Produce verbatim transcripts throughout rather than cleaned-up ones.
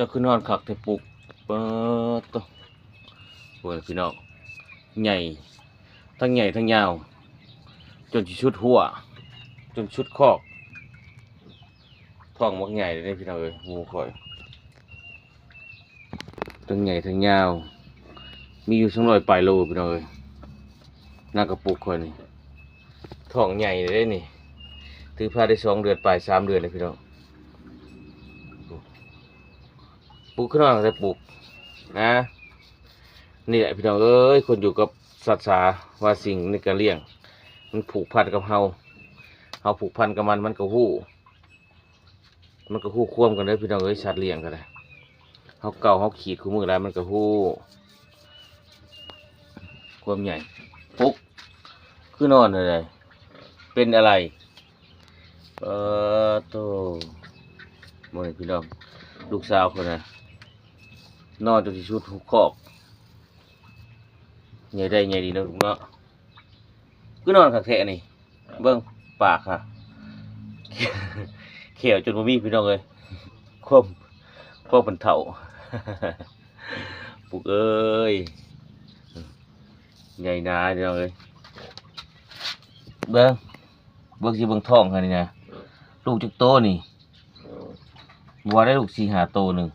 จ้าคือนอนคักแท้ปุก เปิดโต เบิ่งพี่น้อง ใหญ่ ทั้งใหญ่ทั้งยาว จนสิสุดหัว จนสุดคอก ท้องบักใหญ่เลยพี่น้องเอ้ย หมูข่อย ทั้งใหญ่ทั้งยาว มีอยู่สองร้อยปลายโลพี่น้องเอ้ย หน้ากระปุกข่อยนี่ ท้องใหญ่เลยเด้นี่ ถือพาได้สองเดือนปลาย สามเดือนเลยพี่น้อง ปุกคือนอนแต่ปุก นะ นี่แหละพี่น้องเอ้ย คนอยู่กับสัตว์สาว่าสิ่งในการเลี้ยง มันผูกพันกับเฮา เฮาผูกพันกับมัน มันก็ฮู้ มันก็ฮู้ความกันเด้อพี่น้องเอ้ย สัตว์เลี้ยงก็ได้ เฮาเกาเฮาขีดคู่มือแล้วมันก็ฮู้ ความใหญ่ ปุก คือนอนอะไร เป็นอะไร เออโต มื้อนี้พี่น้อง ลูกสาวคนน่ะ นอนจนสิสุดหุบคอก ใหญ่ได้ใหญ่ดีเนาะลูกเนาะ คือนอนคักแท้นี่ เบิ่งปากค่ะ เขียวจนบ่มีพี่น้องเอ้ย ความ ความเป็นเฒ่า ปุกเอ้ย ใหญ่หนาพี่น้องเอ้ย เบิ่ง เบิ่งสิเบิ่งท้องค่ะนี่นะ ลูกจักโตนี่ บ่ได้ลูกสี่ห้าโตหนึ่ง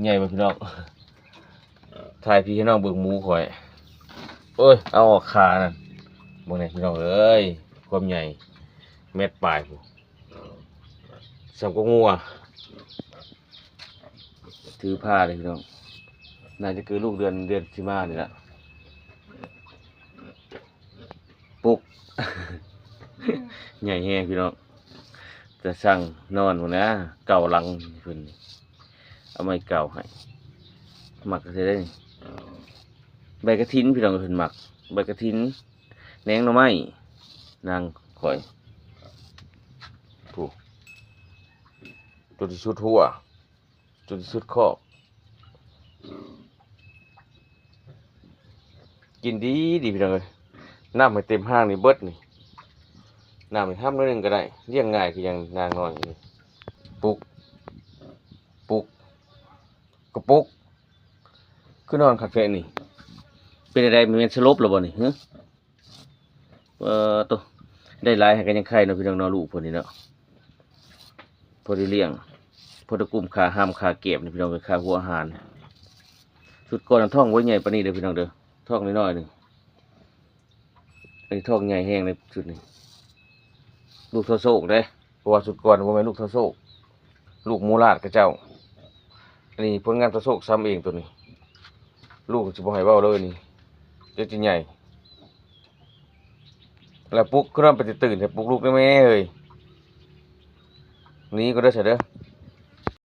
ใหญ่บ่พี่น้อง ถ่ายพี่ให้น้องเบิ่งหมูข่อย เอ้ย เอาออกขานั่น เบิ่งนี่พี่น้องเอ้ย ความใหญ่ เม็ดปลายพุ้น ส่ำกว่างัว ถือพาเลยพี่น้อง น่าจะคือลูกเดือน เดือนสิมานี่ละ ปุก ใหญ่แฮงพี่น้อง แต่สั่งนอนพุ้นนะ เก่าหลังเพิ่น เอาไม้เก่าให้ มักก็สิได้นี่ ใบกระถินพี่น้องเพิ่นมัก ใบกระถิน แหนงหน่อไม้ นางข่อย ผู้ จนสิสุดหัว จนสิสุดคอก กินดีดีพี่น้องเอ้ย น้ำให้เต็มห้างนี่เบิดนี่ น้ำให้ห้ามน้อยหนึ่งก็ได้ เลี้ยงง่ายคือหยังนางน้อยนี่ ปุก ปุก กระปุก คือนอนคักแท้นี่ เป็นอะไร มันแม่นสลบแล้วบ่นี่ ฮะ เอ่อ โต ได้หลายให้ก็ยังไข่เนาะพี่น้องเนาะ ลูกเพิ่นนี่เนาะ พอได้เลี้ยง พอได้กุ้มค่าห้ามค่าเก็บนี่พี่น้อง ค่าหัวอาหาร สุดก่อนท้องบ่ใหญ่ปานนี้เด้อพี่น้องเด้อ ท้องน้อยๆหนึ่ง อันนี้ท้องใหญ่แฮงเลยสุดนี่ ลูกเท่าโศกเด้ เพราะว่าสุดก่อนบ่แม่นลูกเท่าโศก ลูกหมูลาดเขาเจ้า อันนี้ผลงานเท่าโศกซ้ำเองตัวนี้ ลูกสิบ่ให้เว้าเลยนี่ เดี๋ยวจะใหญ่ แล้วปลุกขึ้นมาไปตื่นให้ปลุกลูกได้ไหมเฮ้ย หนีก็ได้เสียเด้อ